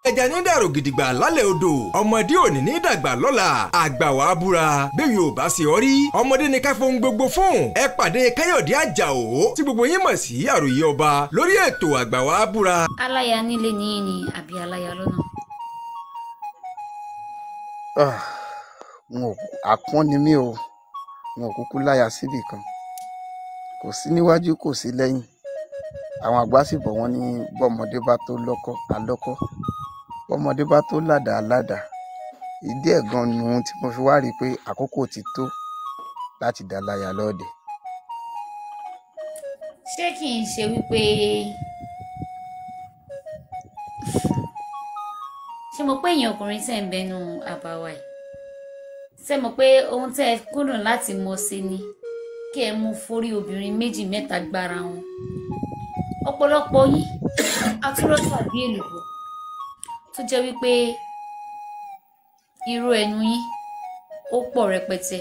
Ẹja ní dàrú gidigba lálẹ́ odò, ọmọdé òní ní dàgbà lọ́la, àgbà wàá búra bẹ́ẹ̀ yóò bá ṣe ọ rí, ọmọdé ní ká fohùn gbogbo fún. Ẹ pàdé Káyọ̀dé Àjàó tí gbogbo yín mọ̀ sí àròyé ọba lórí ètò àgbà wàá búra. Aláya nílé ní ní àbí aláya lọ́nà? N ò àpọ́n ni mí o, n ò kúkú láya síbì kan, kò sí níwájú kò sí lẹ́yìn. Àwọn àgbà sì bọ̀ wọ́n ní bọ́mọdé bá tó lọ́kọ alọ́kọ, bọ́mọdé bá tó ládàá ládàá. Ìdí ẹ̀ gan nu tí mo fi wá rí i pé àkókò ti tó láti dá láya lọ́ọ̀dẹ̀. Ṣé kì í ṣe wípé ṣé mo pé èèyàn ọkùnrin tẹ̀ ń bẹnu àbáwá yìí, ṣé mo pé ohun tẹ́ ẹ kúndùn láti mọ̀ sí ni kí ẹ mú forí obìnrin méjì mẹ́ta gbára wọn? Ọ̀pọ̀lọpọ̀ yín atúrọ́ tàbí èlùbọ́ tó jẹ́ wípé irú ẹnu yín ó pọ̀ rẹpẹtẹ.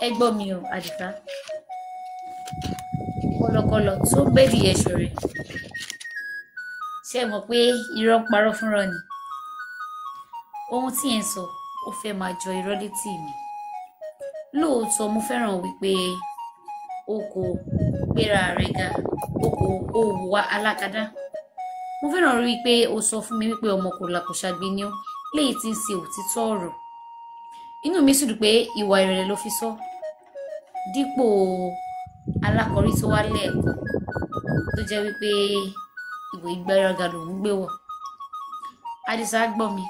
Ẹ gbọ́ mi o, Àdìsá, kọ̀lọ̀kọ̀lọ̀ tó gbẹ́dì ẹ̀ṣọ́ rẹ̀, ṣé ẹ mọ̀ pé irọ́ ń parọ́ fúnra ni? Ohun tí ẹ ń sọ ó fẹ́ máa jọ irọ́ létí mi. Lóòótọ́ mo fẹ́ràn wípé o kò gbéra rẹ ga, o kò hùwà alákadá. Mo fẹ́ràn rí i pé o sọ fún mi wípé ọmọ kò làkòṣagbe ni ó, léyìí tí ń ṣe òtítọ́ ọ̀rọ̀. Inú mi sì dùn pé ìwà ìrẹ̀lẹ̀ ló fi sọ, dípò alákọ̀rí tó wá lẹ́ẹ̀kan tó jẹ́ wípé ìwé ìgbéraga lòún gbé wọ̀. Àdìsá, gbọ́ mi.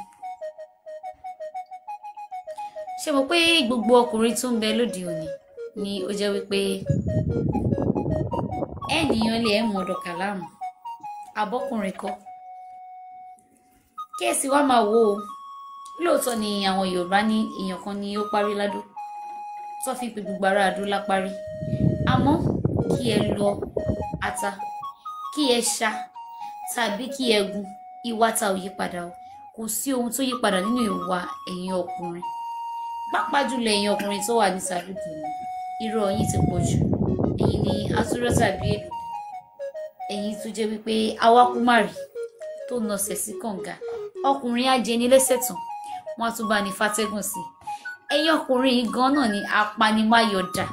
Ṣé mo pé gbogbo ọkùnrin tó ń bẹ lóde òní ni ó jẹ́ wípé ẹnìyàn lè ẹ̀ mọ̀ ọ̀dọ̀ kàlámù abọ́kùnrin kọ́? Kí ẹ sì wá máa wò ó. Lóòótọ́ ni àwọn Yorùbá ní èèyàn kan ni ó parí ládó tó fi pe gbogbo ará adó láparí. Àmọ́ kí ẹ lọ ata, kí ẹ ṣá tàbí kí ẹ gun, ìwà ta ò yí padà o. Kò sí ohun tó yí padà nínú ìwà ẹ̀yin ọkùnrin, pàápàá jùlọ ẹ̀yin ọkùnrin tó wà ní sàlùdù ni. Irọ́ yín ti pọ̀ jù. Ẹ̀yin ni atúrọ́ tàbí èlò, ẹ̀yin tó jẹ́ wípé awákúmárì tó nọsẹ̀ sí kànga. Ọkùnrin á jẹni lẹ́sẹ̀ tán, wọ́n á tún bá ní fàtẹ́gùn sí i. Ẹ̀yin ọkùnrin yìí gan náà ni apanimáyọ̀dà.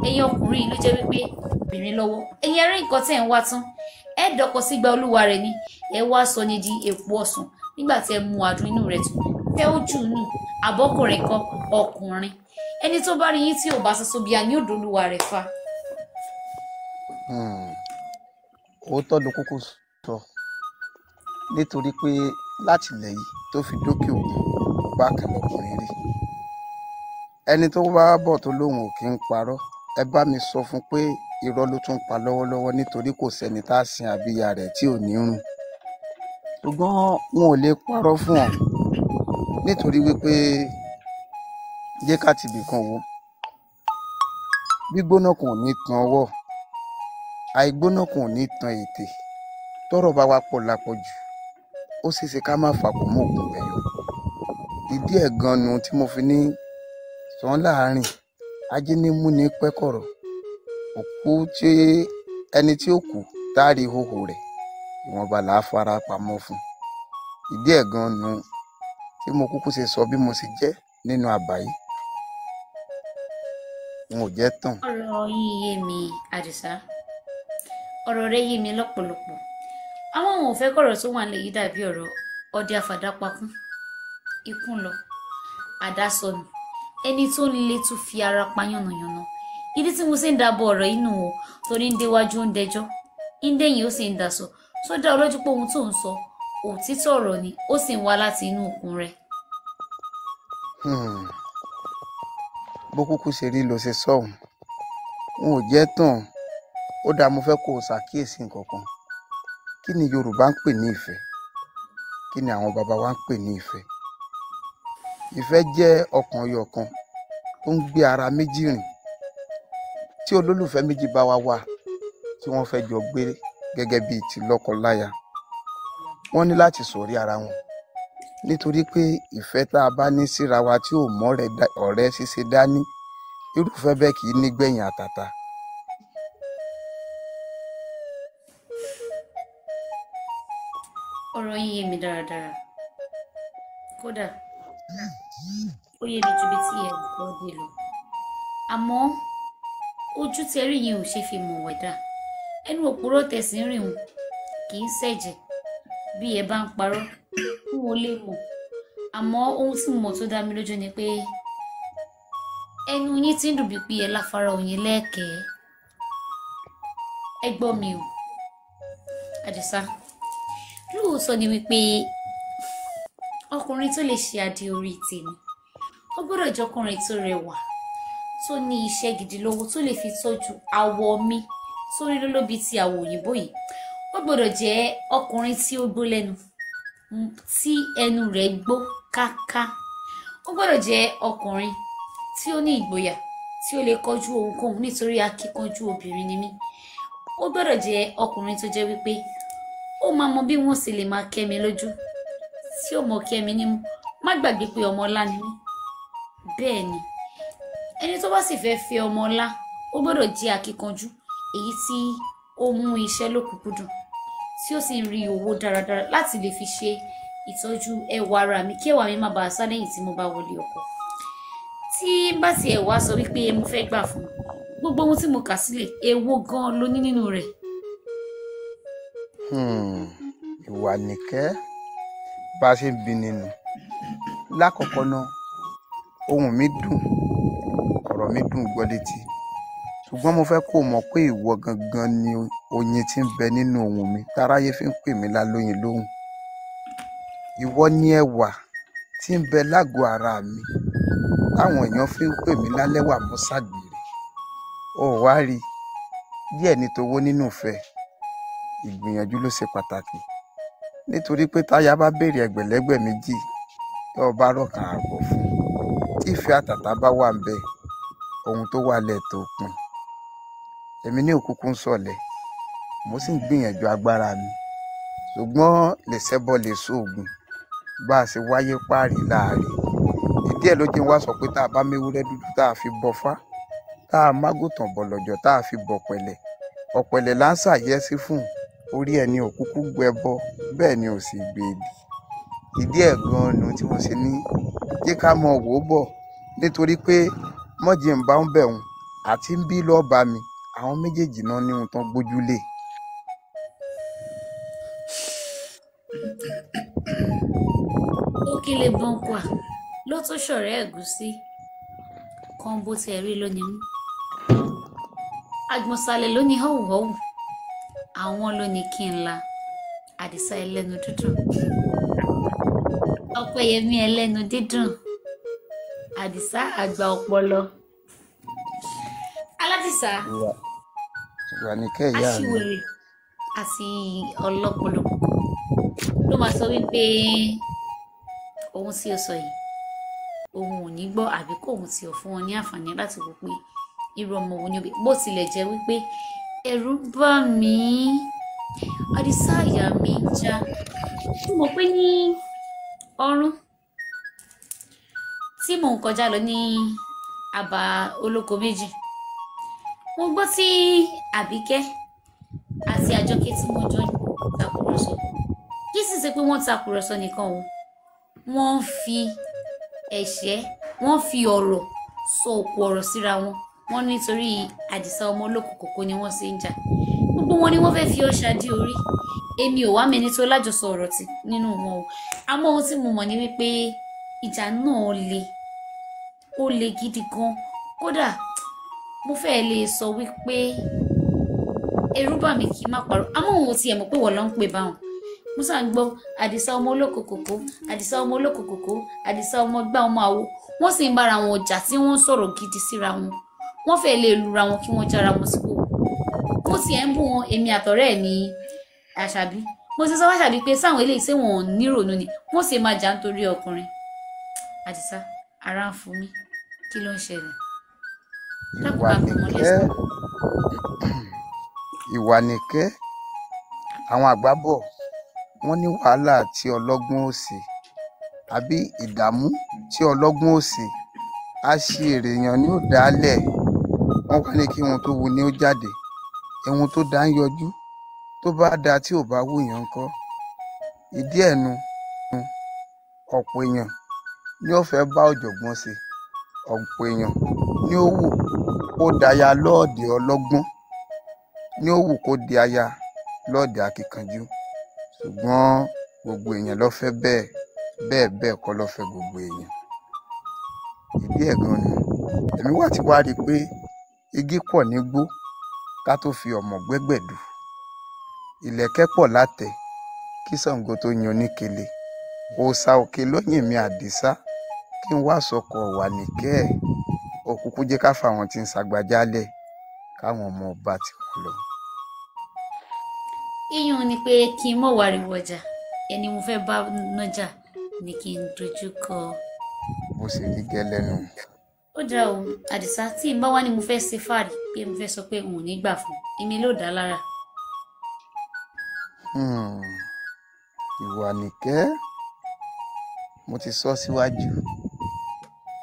Ẹ̀yin ọkùnrin yìí ló jẹ́ wípé obìnrin lọ́wọ́. Ẹ̀yin ẹ̀rí nǹkan tẹ̀ ń wá tán, ẹ dọ̀kọ̀ sígbà olúwa rẹ̀ ni ẹ wá sọ ní di èpo ọ̀sán nígbà tí ẹ mu àdùn inú rẹ̀ tán. Tẹ́ ó jù nù àbọ́kùnrin kan ọkùnrin. Ẹni tó bá rí yín tí ò bá sọ sóbíà ní òdòlúwa rẹ̀ fa. Òótọ́ ló kúkú sọ, nítorí pé láti ilẹ̀ yìí tó fi dókè òkun bákan lọkùnrin rí. Ẹni tó bá bọ̀ tó lóun ò kí ń parọ́, ẹ bá mi sọ fún pé irọ́ ló tún pa lọ́wọ́lọ́wọ́, nítorí kò sẹ́ni tá a sin àbíyá rẹ̀ tí ò ní rùn. Ṣùgbọ́n wọn ò lè parọ́ fún ọ, nítorí wípé jẹ́ ká tibì kan wò. Gbígbóná kan ò ní tan ọwọ́, àìgbóná kan ò ní tan ètè. Tọ́rọ̀ bá wá pọ̀ lápọ̀jù, ó ṣeéṣe ká má fàkó mọ́ òkun bẹ̀yọ. Ìdí ẹ̀ gan nu tí mo fi ní sàn láàrin ajé ní mú ní pẹ́kọ̀rọ̀. Òkú tí ẹni tí ó kú táàrí ìhòhò rẹ̀, ìwọ̀nba là á fara pamọ́ fún. Ìdí ẹ̀ gan nu tí mo kúkú ṣe sọ bí mo ṣe jẹ́ nínú àbá yìí. N ò jẹ́ tán. Ọ̀rọ̀ yín yé mi, Àdìsá. Ọ̀rọ̀ rẹ yé mi lọ́pọ̀lọpọ̀. Àwọn òun ò fẹ́ kọ̀rọ̀ tó wà nílẹ̀ yìí dàbí ọ̀rọ̀ ọdẹ àfàdápakún. Ikún lọ, àdá sọnù, ẹni tó ń le tún fi ara pa yánnayànna. Ìdí tí mo ṣe ń dábọ̀ ọ̀rọ̀ inú o, torí ń déwájú ń dẹjọ́, ń dẹ̀yìn ó sì ń dasọ. Tó dá ọ lójú pé ohun tó ń sọ òtítọ́ ọ̀rọ̀ ni, ó sì ń wá láti inú òkun rẹ̀. Bó kúkú ṣe rí ló ṣe sọ̀hún. N ò jẹ́ tán. Ó dáa, mo fẹ́ kó o ṣàkíyèsí nǹkan kan. Kí ni Yorùbá ń pè ní ìfẹ́? Kí ni àwọn baba wa ń pè ní ìfẹ́? Ìfẹ́ jẹ́ ọkàn ọyọ kan tó ń gbé ara méjì rìn. Tí olólùfẹ́ méjì bá wá wà tí wọ́n fẹ́ jọ gbé gẹ́gẹ́ bíi ti lọ́kọ-láya, wọ́n ní láti ṣọ̀rí ara wọn. Nítorí pé ìfẹ́ tá a bá ní síra wa tí ò mọ́ ọ̀rẹ́ ṣíṣe dání, irúfẹ́ bẹ́ẹ̀ kì í nígbẹ̀yìn àtàtà. Ọ̀rọ̀ yín yé mi dáradára, kódà ó yé mi ju bí tí ẹ gbọ́ dé lọ. Àmọ́ ojú tí ẹ rí yẹn ò ṣe fi mọ̀ wẹ̀dà. Ẹnu òpùrọ̀ tẹ̀sí ń rìn hùn kì í ṣẹ̀jẹ̀. Bí ẹ bá ń parọ́, n ò lè mọ̀. Àmọ́ ohun tí mo mọ̀ tó dá mi lójú ni pé ẹnu yín ti ń dùn bíi pé ẹ láfara oyin lẹ́ẹ̀kẹ́. Ẹ gbọ́ mi o, Àdìsá. Lóòótọ́ ni wípé ọkùnrin tó lè ṣe adé orí tèmi, ó gbọ́dọ̀ jẹ́ ọkùnrin tó rẹwà, tó ní iṣẹ́ gidi lọ́wọ́, tó lè fi tọ́jú àwọ̀ mi tó rí lólóbi ti àwọ̀ òyìnbó yìí. Ó gbọ́dọ̀ jẹ́ ọkùnrin tí ó gbó lẹ́nu, tí ẹnu rẹ̀ gbó káká. Ó gbọ́dọ̀ jẹ́ ọkùnrin tí ó ní ìgboyà, tí ó lè kọjú ohunkóhun nítorí akíkanjú obìnrin ni mí. Ó gbọ́dọ̀ jẹ́ ọkùnrin tó jẹ́ wípé ó máa mọ bí wọ́n sì lè máa kẹ́ mi lójú, tí ó mọ̀ kẹ́ mi nímú. Má gbàgbé pé ọmọ ọlá ni mí. Bẹ́ẹ̀ ni, ẹni tó bá sì fẹ́ fẹ́ ọmọ ọlá, ó gbọ́dọ̀ jẹ́ akíkanjú, èyí tí ó mú iṣẹ́ lókùnkúndùn, tí ó sì ń rí owó dáradára láti lè fi ṣe ìtọ́jú ẹwà ara mi, kí ẹwà mi má bàa sá lẹ́yìn tí mo bá wọlé ọkọ. Tí n bá tiẹ̀ wá sọ wípé mo fẹ́ gbà fún gbogbo ohun tí mo kà sílẹ̀, èwo gan-an ló ní nínú rẹ̀? Ìwà nìkẹ́ bá a ṣe ń bi nínú. Lákọ̀ọ́kọ́ náà, ohùn mi dùn, ọ̀rọ̀ mi dùn gbọ́ létí. Ṣùgbọ́n mo fẹ́ kó o mọ̀ pé ìwọ gangan ni oyin tí ń bẹ nínú ohùn mi táráyé fi ń pè mí lálóyin lóhùn. Ìwọ ni ẹwà tí ń bẹ lágọ̀ọ́ ara mi táwọn èèyàn fi ń pè mí lálẹ́wà mọ́sàgbèrè. Ó wá rí díẹ̀ ní towó nínú ìfẹ́, ìgbìyànjú ló ṣe pàtàkì. Nítorí pé táyà bá béèrè ẹgbẹ̀lẹ́gbẹ̀ méjì, tó o bá rọ̀kàn ààbọ̀ fún un. Tí ìfẹ́ àtàtà bá wà ń bẹ, ohun tó wà lẹ̀ tó pin. Èmi ní òkúkú ń sọ̀lẹ̀, mo sì ń gbìyànjú agbára mi. Ṣùgbọ́n lè ṣẹ́bọ lè ṣoògùn, bá a ṣe wáyé páàrí láàrin. Ìdí ẹ̀ ló jẹ́ n wá sọ pé tá a bá méwúrẹ́ dúdú tá a fi bọfá, tá a mágùtàn bọ̀lọ̀jọ̀ tá a fi bọ̀pẹ̀lẹ̀, ọ̀pẹ̀lẹ̀ là ń ṣàyẹ́sí fún. Orí ẹni òkúkú gbẹbọ, bẹ́ẹ̀ ni ò sì gbèdì. Ìdí ẹ̀ gan-an nu tí mo ṣe ní jẹ́ ká mọ wò ó bọ̀, nítorí pé mọ́jì ń bá ń bẹ̀ wọ́n àti ń bí lọ́ọ́ bá mi, àwọn méjèèjì náà ní ohun tán gbójúlé. Òkèlè bọ̀ǹkwà ló tún ṣọ̀rẹ́ ẹ̀gúsí kan bó ti rí lónìí mú. Àgbọ̀nsalẹ̀ ló ní họ́wùhọ́wù, àwọn ló ní kí n la. Àdìsá ẹlẹ́nu dídùn, Ọpẹ́yẹmí ẹlẹ́nu dídùn, Àdìsá àgbà ọpọlọ. Aládìsá, Ìwà nìkẹ́ ìyá mi. aṣiwèrè àti ọlọ́pọlọ ló máa sọ wípé ohun tí ó sọ yìí òun ò ní gbọ́, àbí kó òun ti ọ̀ fún wọn ní àǹfààní láti wò pé irú ọmọ wo ni ó bí. Bó tilẹ̀ jẹ́ wípé ẹ̀rù bà mí, Àdìsá àyà mi ń já. Mo mọ̀ pé ní ọrún tí mò ń kọjá lọ ní àbá olóko méjì, mo gbọ́ tí Àbíkẹ́ àti Àjọkẹ́ tí wọ́n jọ ń takùrọ̀sọ. Kì í sì ṣe pé wọ́n takùrọ̀sọ nìkan o, wọ́n ń fi ẹ̀ṣẹ́, wọ́n fi ọ̀rọ̀ sọ òkú ọ̀rọ̀ síra wọn. Wọ́n nítorí Àdìsá ọmọ olóko kòkó ni wọ́n ṣe ń jà. Gbogbo wọn ni wọ́n fẹ́ fi ọṣà dí orí. Èmi ò wá mẹni tó lájọsọ ọ̀rọ̀ tí nínú wọn o. Àmọ́ ohun tí mo mọ̀ ni wípé ìjà náà le, ó le gidi gan. Kódà mo fẹ́ lè sọ wípé ẹ̀rù bà mí kí n má parọ́. Àmọ́ òun ò tiẹ̀ mọ̀ pé wọ́n ló ń pè báwọn. Mo sá ń gbọ́ Àdìsá ọmọ olóko kòkó, Àdìsá ọmọ olóko kòkó, Àdìsá ọmọ gbá ọmọ àwo. Wọ́n sì ń bára wọn jà tí wọ́n ń sọ̀rọ̀ gidi síra wọn. Wọ́n fẹ́ lè lura wọn kí wọ́n jára wọn sípò. Mo tiẹ̀ ń bú wọn, èmi àtọ̀rẹ́ ẹ̀ ní Àṣàbí. Mo ti sọ f'Àṣàbí pé sáwọn eléyìí ṣé wọn ò nírònú ni, wọ́n sì máa jà nítorí ọkùnrin. Àdìsá, ara ń fún mi, kí ló ń ṣẹlẹ̀? Dákun Ìwà bá mi mọ̀ nìkẹ́, lẹ́sẹ̀. ìwà nìkẹ́. Àwọn àgbà bọ̀, wọ́n ní wàhálà tí ọlọ́gbọ́n ò ṣe àbí ìdààmú tí ọlọ́gbọ́n ò ṣe, á ṣe èrè èèyàn ní ó dálẹ̀. Wọ́n wá ní kí ohun tó wu ni ó jáde, ohun tó dá ń yọjú, tó bá da tí ò bá wù yàn ńkọ́. Ìdí ẹ̀ nu, ọ̀pọ̀ èèyàn ni ó fẹ́ bá ọ̀jọ̀gbọ́n ṣe, ọ̀pọ̀ èèyàn ni ó wù kó daya lọ́ọ̀dẹ̀ ọlọ́gbọ́n, ni ó wù kó di aya lọ́ọ̀dẹ̀ akíkanjú. Ṣùgbọ́n gbogbo èèyàn ló fẹ́ bẹ́ẹ̀ bẹ́ẹ̀ bẹ́ẹ̀ kọ́ ló fẹ́ gbogbo èèyàn. Ìdí ẹ̀ gan ni èmi wá ti wá rí i pé igi pọ̀ nígbó ká tó fi ọ̀mọ̀ gbẹ́gbẹ̀dù, ìlẹ̀kẹ̀ pọ̀ látẹ̀ kí Ṣàngó tó yan oníkele, òòṣà òkè lóyìn mi Àdìsá kí n wá sọkọ̀ wà nìkẹ́ ẹ̀, òkùnkùn jẹ́ ká fáwọn tí ń ṣàgbájálẹ̀ káwọn ọmọ ọba tí wọ́n lọ. Iyùn ni pé kí n mọ̀ wariwo ọjà, ẹni mo fẹ́ bá nájà ni kí n dojú kọ. Bó ṣe rí gẹ́lẹ́ nù. Ó dáa o, Àdìsá, tí n bá wá ní mo fẹ́ ṣe fáàrí pé mo fẹ́ sọ pé n ò ní gbà fún, èmi ló dá lára. Ìwà nìkẹ́, mo ti sọ síwájú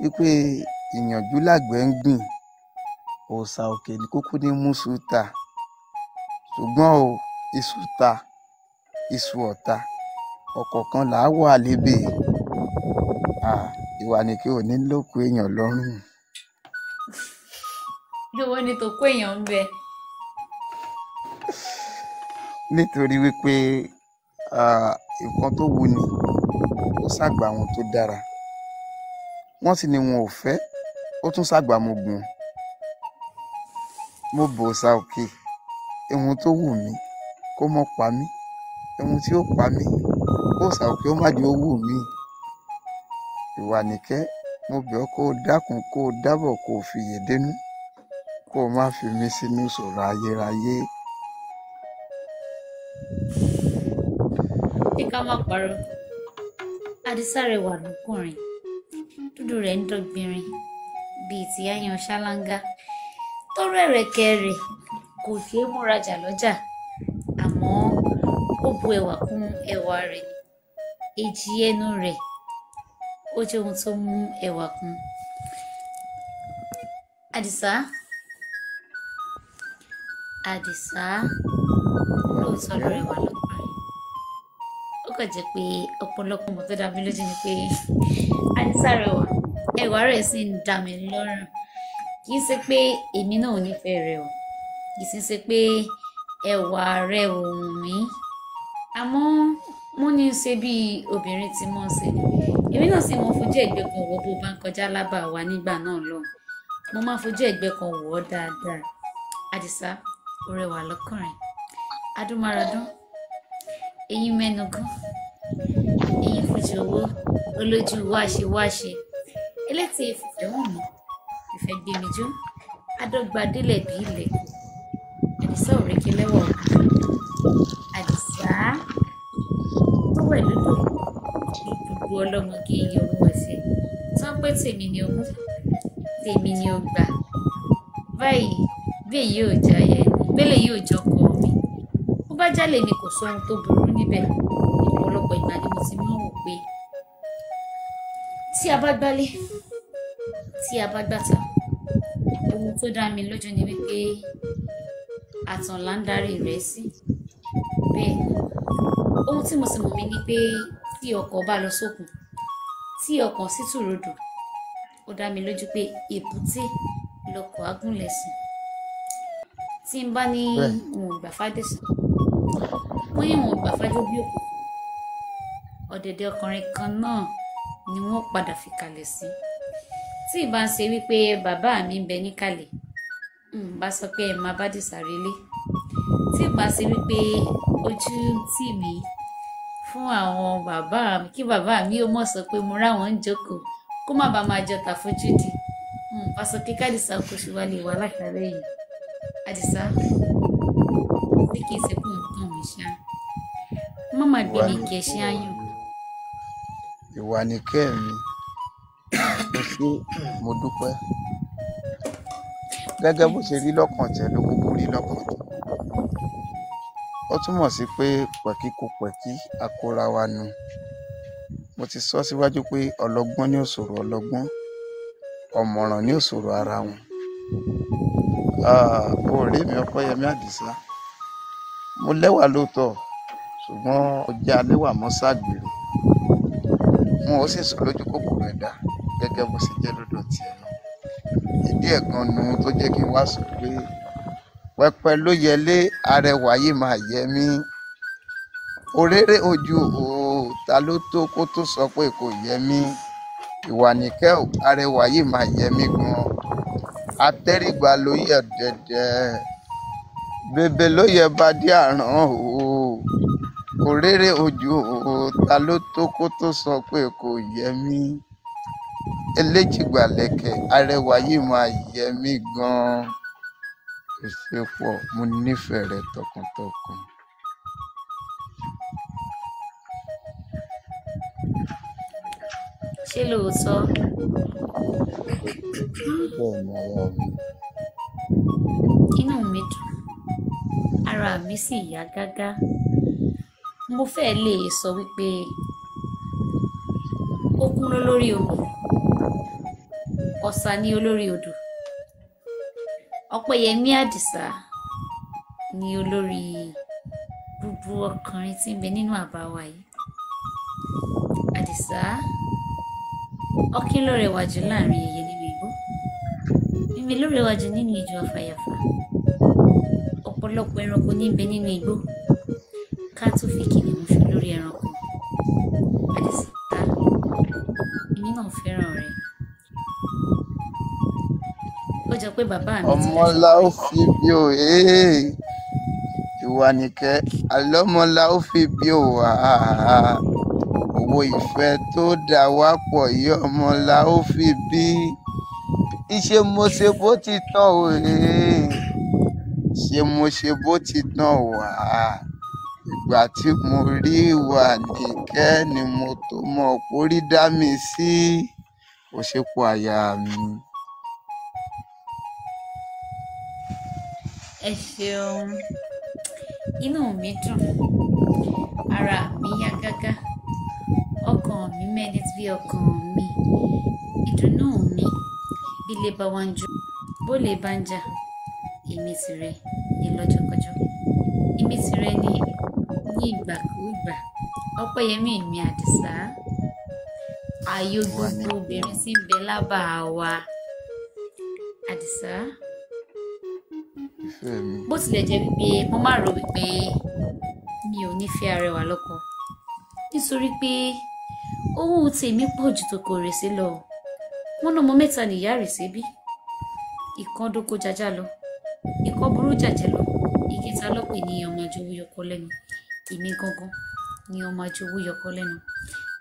wípé ìyànjú làgbẹ̀ ń gbìn, òòṣà òkè ní kúkú ní mùsù ta, ṣùgbọ́n o iṣu ta iṣu ọ̀ta ọ̀kọ̀ọ̀kan là á wà lébè. Ìwà nìkẹ́ ò ní lóko èèyàn lọ́rùn. Lówó ni tó kó èèyàn ń bẹ. Nítorí wípé nǹkan tó wù ni ó ṣàgbà àwọn tó dára, wọ́n sì ní wọn ò fẹ́, ó tún ṣàgbà mo gùn. Mo bò òòṣà òkè, ohun tó wù mí kó mọ́ pa mí, ohun tí ó pa mí kó òòṣà òkè ó má jẹ́ ó wù mí. Ìwà nìkẹ́, mo bẹ̀ ọ́ kó o dákun, kó o dábọ̀, kó o fiyè dénú, kó o má fi mí sínú ìṣòro ayérayé. Ṣé ká má parọ́, Àdìsá rẹwà lọ́kùnrin, dúdú rẹ̀ ń dọ́gbìnrin bíi ti yáyan ṣáláńgá, tọrọ ẹ̀rẹ̀kẹ́ rẹ̀ kò ṣeé múra jà lọ́jà, àmọ́ ó bu ẹwà kún ẹwà rẹ̀ ni, èjì ẹnu rẹ̀ ó jẹ́ ohun tó mú ẹwà kún. Àdìsá, Àdìsá, lóòótọ́ ló rẹwà lọ́kùnrin, ó kàn jẹ́ pé ọ̀pọ̀lọpọ̀ ọmọ tó dá mi lójú ni pé Àdìsá rẹwà, ẹwà rẹ̀ sì ń dá mi lọ́rùn. Kì í ṣe pé èmi náà ò nífẹ̀ẹ́ rẹ̀ o, kì í sì ṣe pé ẹwà rẹ̀ ò wù mí, àmọ́ mo ní í ṣe bí obìnrin tí mò ń ṣe ni. Èmi náà sì mọ fojú ẹ̀gbẹ́ kan wò bó bá ń kọjá lábà wa nígbà náà lọ, mo máa fojú ẹ̀gbẹ́ kan wò ọ́ dáadáa. Àdìsá, ó rẹwà lọ́kùnrin, adúmáradán, eyín mẹ́nugún, eyín fojú owó, olójú wáṣe wáṣe, elétè ìfẹ́ wọ̀n mí, ìfẹ́ gbé mi jó, adọ́gba délẹ̀ bí ilẹ̀. Àdìsá òrékè lẹ́wọ̀ ọkùnrin. Àdìsá tó wẹ̀ lódò ní gbogbo ọlọ́mọge yọwọ́ ẹsẹ̀ tó ń pé tèmi ni o mú, tèmi ni o gbà. Báyìí bí èyí ò jayé ni, bẹ́lẹ̀ yóò jọkọ mi. Bó bá jálè mi kò sóhun tó burú níbẹ̀. Ọ̀pọ̀lọpọ̀ ìgbà ni mo ti máa ń wò pé tí a bá gbálé, tí a bá gbàtà, ohun tó dá mi lójú ni wípé àtàn là ń darí rẹ̀ sí. Bẹ́ẹ̀ ni, ohun tí mo sì mọ̀ mí ni pé tí ọkọ̀ bá lọ sókun, tí ọkọ̀ sì tù rodò, ó dá mi lójú pé èbúté lọkọ̀ á gúnlẹ̀ sí. Tí n bá ní Bẹ́ẹ̀ n ò gbà fádésì, mo ní n ò gbà fájó bí òkú, ọ̀dẹ̀dẹ̀ ọkùnrin kan náà ni wọ́n padà fi kalẹ̀ sí. Tí ì bá ń ṣe wípé bàbá mi ń bẹ níkàlẹ̀, n bá sọ pé ẹ máa bá Àdìsá relé. Tí ì bá ṣe wípé ojú ń tì mí fún àwọn bàbá mi, kí bàbá mi ó mọ̀ sọ pé mo ráwọn ń jókòó, kó má bàa máa jọ tàfojúdi. N bá sọ pé k'Àdìsá kó ṣe wálé wa láṣálẹ́ yìí. Àdìsá, bí kì í ṣe pé òun tàn mí ṣá, má má gbé ìwà mi kẹ̀ṣẹ́ nìkẹ́ áyùn. mi, ìwà nìkẹ́ mi, mo ṣé, mo dúpẹ́. Gẹ́gẹ́ bó ṣe rí lọ́kàn tẹ ló kúkú rí lọ́kàn tó. Ó túmọ̀ sí pé pẹ̀kí kò pẹ̀kí, a kóra wa nu. Mo ti sọ síwájú pé ọlọ́gbọ́n ní òṣòro ọlọ́gbọ́n, ọ̀mọ̀ràn ní òṣòro ara wọn. Ọ̀rẹ́ mi Ọpẹ́yẹmí Àdìsá, mo lẹ́wà lóòótọ́, Ṣùgbọ́n ọjà aléwà mọ́ ságbèrè, wọn ò sì sọ lójú kòkòrò ẹ̀dá gẹ́gẹ́ bó ṣe jẹ́ lọ́dọ̀ tiẹ̀ náà. Ìdí ẹ̀ gan nu tó jẹ́ kí n wá sọ pé pẹpẹ ló yẹlé, arẹwà yìí máa yẹ mí. Òréré ojú o, ta ló tó kó tó sọ pé kò yẹ mí? Ìwà nìkẹ́ ò, arẹwà yìí máa yẹ mí gan. Atẹ́rígbà ló yẹ dẹ̀dẹ̀, bèbè ló yẹ bàdí àràn o. Òréré ojú o, ta ló tó kó tó sọ pé kò yẹ mí? Eléjìgbàlẹ̀kẹ̀, arẹwà yìí máa yẹ mí gan. Kò ṣe pọ̀, mo nífẹ̀ẹ́ rẹ tọkàntọkàn. Ṣé lóòótọ́? Bẹ́ẹ̀ ni aya mi. Inú mi dùn, ara mi sì yá gágá. Mo fẹ́ lè sọ wípé ó kún lólórí omi, ọ̀sà ni olórí odò, Ọpẹ́yẹmí Àdìsá ni olórí gbogbo ọkùnrin tí ń bẹ nínú àbá wa yìí. Àdìsá, ọ̀kín ló rẹwà jù láàrin ẹyẹ nínú igbó, mímí ló rẹwà jù nínú ijù afàyàfà. Ọ̀pọ̀lọpọ̀ ẹranko ní ń bẹ nínú igbó, ká tó fi kìnìún ṣe olórí ẹranko. Àdìsá, èmi náà fẹ́ràn rẹ. Ó jọ pé bàbá mi ti dáṣọ Ọmọlá ó fi bí o ìwà nìkẹ́, àlọ́mọlá ó fi bí o wà. Owó ìfẹ́ tó dà wá pọ̀ yìí, ọmọlá ó fi bí. Ìṣe mo ṣe bó ti tán o, ṣe mo ṣe bó ti tán wà. Ìgbà tí mo rí ìwà nìkẹ́ ni mo tó mọ̀ pórí dá mi sí. Ó ṣe pọ̀ àyà mi. Ẹ ṣeun, inú mi dùn, ara mi yá gágá, ọkàn mi mẹ́ni bí ọkàn mi, ìdùnnú mi bí ilé bá wá ń jó, bó lè bá ń jà, èmi tìrẹ ní lọ́jọ́kọjọ́, èmi tìrẹ ní ní ìgbàkúùgbà. Ọpẹ́yẹmí mi Àdìsá, ààyò Ìwà gbogbo nìkẹ́. obìnrin tí ń bẹ lábàá wa. Àdìsá, Ìfẹ́ mi. bó tilẹ̀ jẹ́ wípé mo máa rò wípé mi ò ní fẹ́ arẹwà lọ́kọ, nítorí pé owó tèmi pọ̀ ju toko rẹ̀ sí lọ. Wọ́n náà ọmọ mẹ́ta nìyá rẹ̀ síbí, ìkan dóko jajá lọ, ìkan burú jàjẹ́ lọ, ìkẹta lọ́pẹ̀ ní ọmọ ajowú yọkọ lẹ́nu. Èmi gangan ní ọmọ ajowú yọkọ lẹ́nu,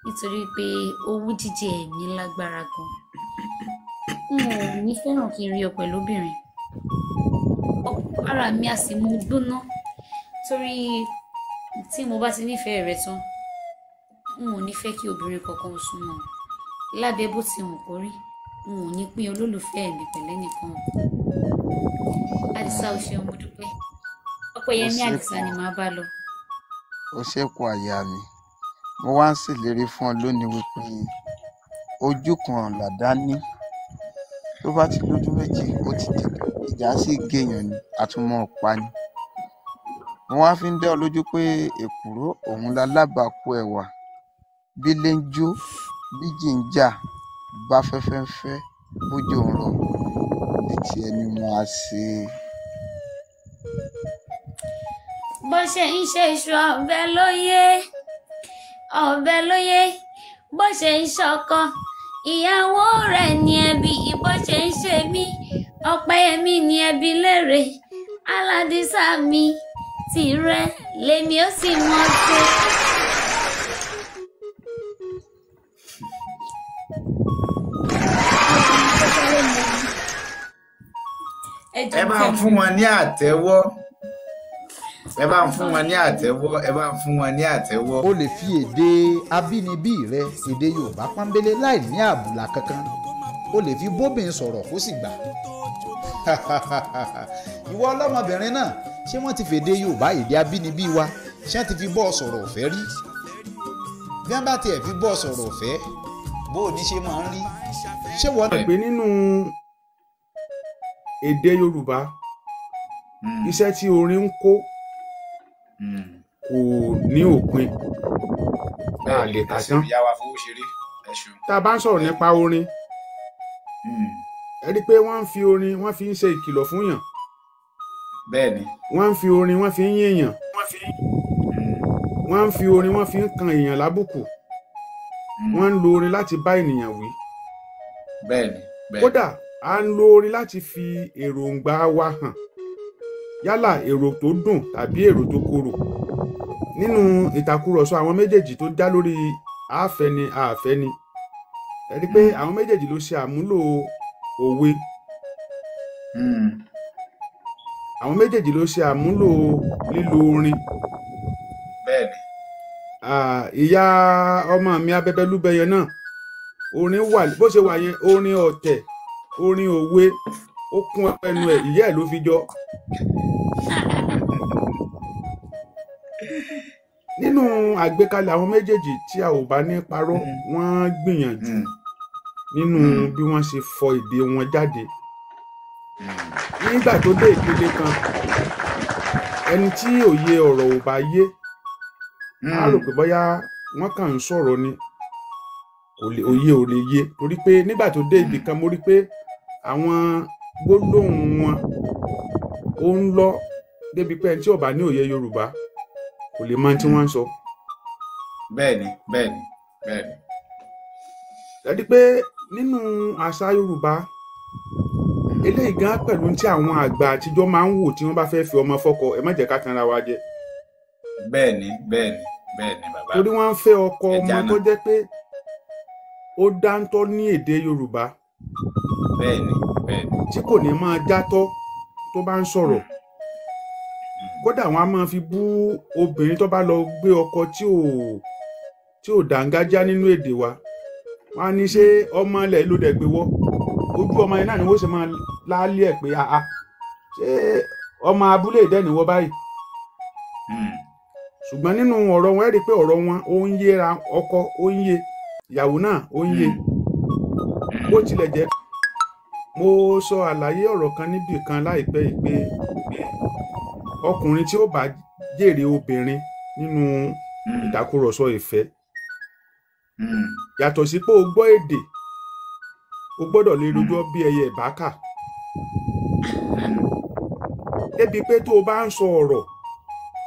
nítorí pé owú jíjẹ mi lágbára gan. N ò ní fẹ́ràn kí n rí ọ pẹ̀lú obìnrin, ara mi á sì mú gbóná, torí tí mo bá ti nífẹ̀ẹ́ rẹ tán, n ò ní fẹ́ kí obìnrin kankan súnmọ́ ọ. Lábẹ́ bó ti wù kó rí, n ò ní pín olólùfẹ́ mi pẹ̀lú ẹnìkan. Àdìsá, o ṣeun, mo dúpẹ́. Ó Ọpẹ́yẹmí ṣe Àdìsá pọ̀, ni màá bá lọ. ó ṣe pọ̀ àyà mi. Mo wá ń ṣèlérí fún ọ lónìí wípé ojú kan làdá ní, tó bá ti lójú méjì ó ti dìjà, ìjà sì géèyàn ni, àtúmọ̀ ọ̀pá ni. Mo wá fi ń dá ọ lójú pé èkùrọ́ òun lalábàákú ẹwà. Bí ilé ń jó, bí jì ń jà, bá fẹ́fẹ́ ń fẹ́, bójò ń rọ̀, ní tiẹ̀ ni mo á ṣe. Bó ṣe ń ṣe iṣu ọbẹ̀ ló yé, ọbẹ̀ ló yé, bó ṣe ń ṣọkọ ìyàwó rẹ̀ ní ẹbí, bó ṣe ń ṣe mí, Ọpẹ́yẹmí ní ẹbí lérè. Aládìsá mi, tìrẹ lèmi ó sì mọ̀ ṣe. Ẹ Ẹ jọ̀ọ́ bá fẹ́ ń mú fún mi. wọn ní àtẹ́wọ́, ẹ bá ń fún wọn ní àtẹ́wọ́, ẹ bá ń fún wọn ní àtẹ́wọ́. O lè fi èdè abínibí rẹ, èdè Yorùbá pọ́nbélé láì ní àbùlà kankan, o lè fi bóbìnrin sọ̀rọ̀ kó sì gbà. Ìwọ ọlọ́mọbìnrin náà, ṣé wọ́n ti fèdè Yorùbá, èdè abínibí wa, ṣé wọ́n ti fi bọ́ ọ sọ̀rọ̀ ọ̀fẹ́ rí? Bí wọ́n bá tiẹ̀ fi bọ́ ọ sọ̀rọ̀ ọ̀fẹ́, bó o ní ṣe máa ń rí? Ṣé wọ́n Pé nínú èdè Yorùbá, iṣẹ́ tí orin ń kó kò ní òpin, a lè kà tán. Tá a bá ń sọ̀rọ̀ nípa orin, ẹ rí i pé wọ́n ń fi orin wọ́n fi ń ṣe ìkìlọ̀ fún yàn. Bẹ́ẹ̀ni. Wọ́n ń fi orin wọ́n fi ń yìnyàn. Wọ́n ń fi orin wọ́n fi ń kan èèyàn lábùkù. Wọ́n ń lo orin láti bá ènìyàn wí. Bẹ́ẹ̀ni. Bẹ́ẹ̀ni. Kódà a ń lo orin láti fi èròǹgbà wa hàn, yálà èrò tó dùn tàbí èrò tó korò. Nínú ìtàkùrọ̀sọ àwọn méjèèjì tó dá lórí àfẹ́ni àfẹ́ni, ẹ rí i pé àwọn méjèèjì ló ṣe àmúlò òwe. Àwọn méjèèjì ló ṣe àmúlò lílo orin. Bẹ́ẹ̀ni. Ìyá ọmọ mi Abẹ́bẹ́lúbẹ́yẹ náà, orin wà bó ṣe wà yẹn, orin ọ̀tẹ̀, orin òwe, ó kún ẹnu ẹ̀, ìyá ẹ̀ ló fi jọ. Nínú àgbékalẹ̀ àwọn méjèèjì tí a ò bá ní parọ́, wọ́n gbìyànjú nínú bí wọ́n ṣe fọ èdè wọn jáde. Nígbà tó dé ìpele kan, ẹni tí òye ọ̀rọ̀ ò bá yé, á rò pé bóyá wọ́n kàn ń sọ̀rọ̀ ni, òye ò lè yé, torí pé nígbà tó dé ibì kan mo rí pé àwọn gbólóhùn wọn ó ń lọ débi pé ẹni tí ò bá ní òye Yorùbá kò lè mọ tí wọ́n ń sọ. Bẹ́ẹ̀ni, bẹ́ẹ̀ni, bẹ́ẹ̀ni. Ẹ rí pé nínú àṣà Yorùbá eléyìí gan pẹ̀lú tí àwọn àgbà àtijọ́ máa ń wò tí wọ́n bá fẹ́ fi ọmọ fọ́kọ, ẹ má jẹ́ ká tanra wa jẹ. Bẹ́ẹ̀ni, bẹ́ẹ̀ni, bẹ́ẹ̀ni bàbá. Torí wọ́n ń fẹ́ ọkọ ọmọ tó jẹ́ pé ó dáńtọ́ ní èdè Yorùbá. Bẹ́ẹ̀ni, bẹ́ẹ̀ni. Tí kò ní máa játọ́ tó bá ń sọ̀rọ̀. Kódà wọn a máa fi bú obìnrin tó bá lọ gbé ọkọ tí ò dàǹgájá nínú èdè wa. Wọn á ní ṣé ọmọ ilẹ̀ ló dẹ̀ gbé wọ́, ojú ọmọ yẹn náà ni wọ́n ṣe máa láálé ẹ̀ pé àá ṣé ọmọ abúlé ìdẹ́niwọ́ báyìí. Ṣùgbọ́n nínú ọ̀rọ̀ wọn ẹ rí i pé ọ̀rọ̀ wọn ó ń yéra, ọkọ ó ń yé, ìyàwó náà ó ń yé. Bó tilẹ̀ jẹ́ mo sọ àlàyé ọ̀rọ̀ kan níbì kan láìpẹ́ yìí pé ọkùnrin tí ó bá jèrè obìnrin nínú ìtàkùrọ̀sọ ìfẹ́, yàtọ̀ sí pé o gbọ́ èdè, o gbọ́dọ̀ lè rojọ́ bí ẹyẹ ìbákà, débi pé tó o bá ń sọ ọ̀rọ̀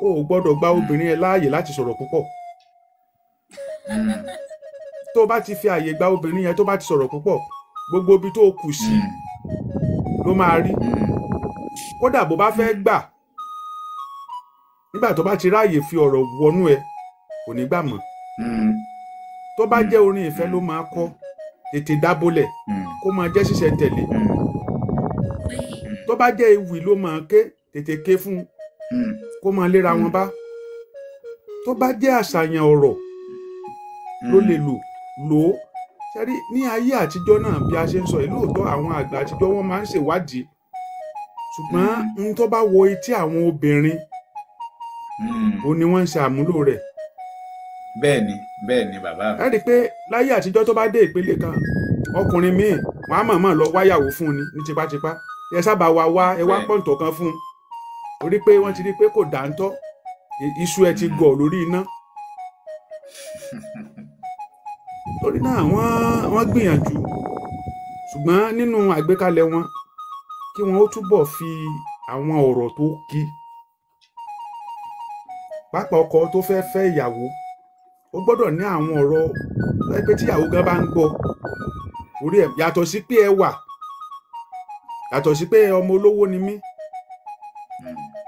o ò gbọ́dọ̀ gba obìnrin ẹ láàyè láti sọ̀rọ̀ púpọ̀. Tó o bá ti fi àyè gba obìnrin yẹn tó bá ti sọ̀rọ̀ púpọ̀, gbogbo ibi tó o kù sí ló máa rí. Kódà bó bá fẹ́ gbà, nígbà tó bá ti ráàyè fi ọ̀rọ̀ wọnú ẹ, kò ní gbà mọ́. Tó bá jẹ́ orin ìfẹ́ ló máa kọ, tètè dábòlẹ̀ kó máa jẹ́ ṣíṣẹ̀ tẹ̀lé. Tó bá jẹ́ ewì ló máa ké, tètè ké fún kó máa léra wọn bá. Tó bá jẹ́ àṣàyàn ọ̀rọ̀ ló lè lò ó. Ṣẹ́rí ní ayé àtijọ́ náà bí a ṣe ń sọ yìí, lóòótọ́ àwọn àgbà àtijọ́ wọ́n máa ń ṣèwádìí, ṣùgbọ́n n tó bá wọ etí àwọn obìnrin ó ní wọ́n ń ṣe àmúlò rẹ̀. Bẹ́ẹ̀ni, bẹ́ẹ̀ni bàbá mi. Ẹ rí i pé láyé àtijọ́ tó bá dé ìpele kan, ọkùnrin míì wọ́n á mọ̀ọ́mọ̀ lọ wáyàwó fún un ní tipátipá. Ẹ sábà wá wá ẹ wá pọ̀ǹtọ̀ kan fún un, torí pé wọ́n ti rí i pé kò dáńtọ́, iṣu ẹ ti gọ̀ lórí iná. Torí náà wọ́n gbìyànjú, ṣùgbọ́n nínú àgbékalẹ̀ wọn kí wọ́n ó túbọ̀ fi àwọn ọ̀rọ̀ tó kí, pàápàá ọkọ tó fẹ́ fẹ́ ìyàwó, ó gbọ́dọ̀ ní àwọn ọ̀rọ̀ pé tíyàwó gan bá ń gbọ́ orí ẹ̀, yàtọ̀ sí pé ẹ wà, yàtọ̀ sí pé ọmọ olówó ni mí.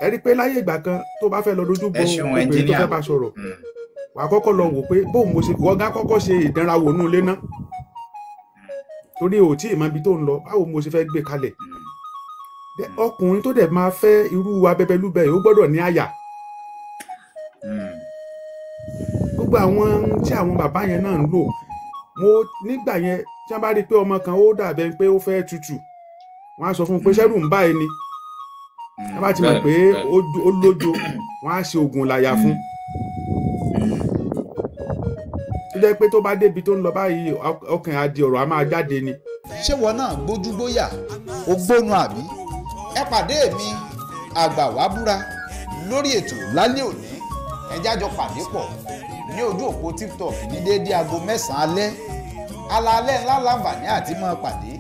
Ẹ rí i pé láyé ìgbà kan tó bá fẹ́ lọ dojú bo obìnrin tó fẹ́ bá sọ̀rọ̀, wà á kọ́kọ́ lọ wò pé bóun mo ṣe wọ́n gán kọ́kọ́ ṣe ìdánrawò nú ilé náà, torí ò tí ì mọ ibi tó ń lọ, báwo mo ṣe fẹ́ gbé kalẹ̀. Ọkùnrin tó dẹ̀ máa fẹ́ irú Abẹ́bẹ́lúbẹ́ yìí ó gbọ́dọ̀ ní àyà. Gbogbo àwọn tí àwọn bàbá yẹn náà ń lò, mo nígbà yẹn tí wọ́n bá rí i pé ọmọ kan ó dàbẹ̀ pé ó fẹ́ tutù, wọ́n á sọ fún un pé ṣẹ́rù ń bá ẹ ni. Wọ́n bá ti mọ̀ pé ó lójo, wọ́n á ṣe oògùn làyà fún un. Tó jẹ́ pé tó bá débi tó ń lọ báyìí, ọkàn á di ọ̀rọ̀ á máa jáde ni. Ṣé wọn náà gbójúgbóyà ó gbónu àbí? Ẹ pàdé mi Àgbà Wá Búra lórí ètò lálẹ́ òní Ẹ jájọ pàdé pọ̀ ní ojú òpó TikTok ní déédéé aago 9 alẹ́. Alaalẹ́ ńlá láǹfààní àti máa pàdé.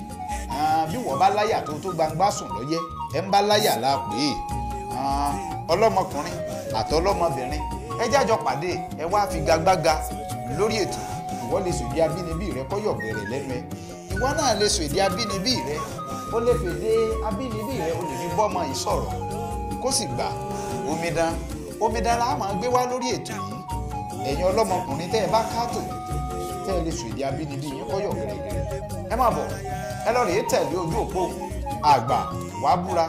Bí wọ́n bá láyà tó tó gbangba sùn lọ́yẹ́, ẹ ń bá láyà la pè é. Ọlọ́mọkùnrin àtọlọ́mọbìnrin, ẹ jájọ pàdé, ẹ wá figagbága lórí ètò. Ìwọ lè sọ èdè abínibí rẹ kọ́yọ̀ bẹ̀rẹ̀ lẹ́nu ẹ. Ìwọ náà lè sọ èdè abínibí rẹ, ó lè fèdè abínibí rẹ, ó lè fi bọ́mọ yìí sọ̀rọ̀ kó sì gbà. Omidan omidan la máa gbé wá lórí ètò yìí. Ẹ̀yin ọlọ́mọkùnrin tẹ́ ẹ bá káàtó, tẹ́ ẹ lè sọ èdè abínibí yín kọ́yọ̀ gẹ̀rẹ́gẹ̀rẹ́, ẹ má bọ̀, ẹ lọ rèé tẹ̀lé ojú òpó àgbà wàá búra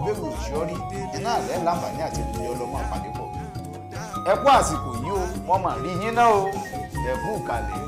bẹ́ẹ̀ òṣìọ́rí iná àlẹ́ láǹfààní àti ìdílé ọlọ́mọ àpàdé pọ̀. Ẹ kú àsìkò yìí o, wọ́n mà rí yín náà o, ẹ kú ìkàlẹ̀.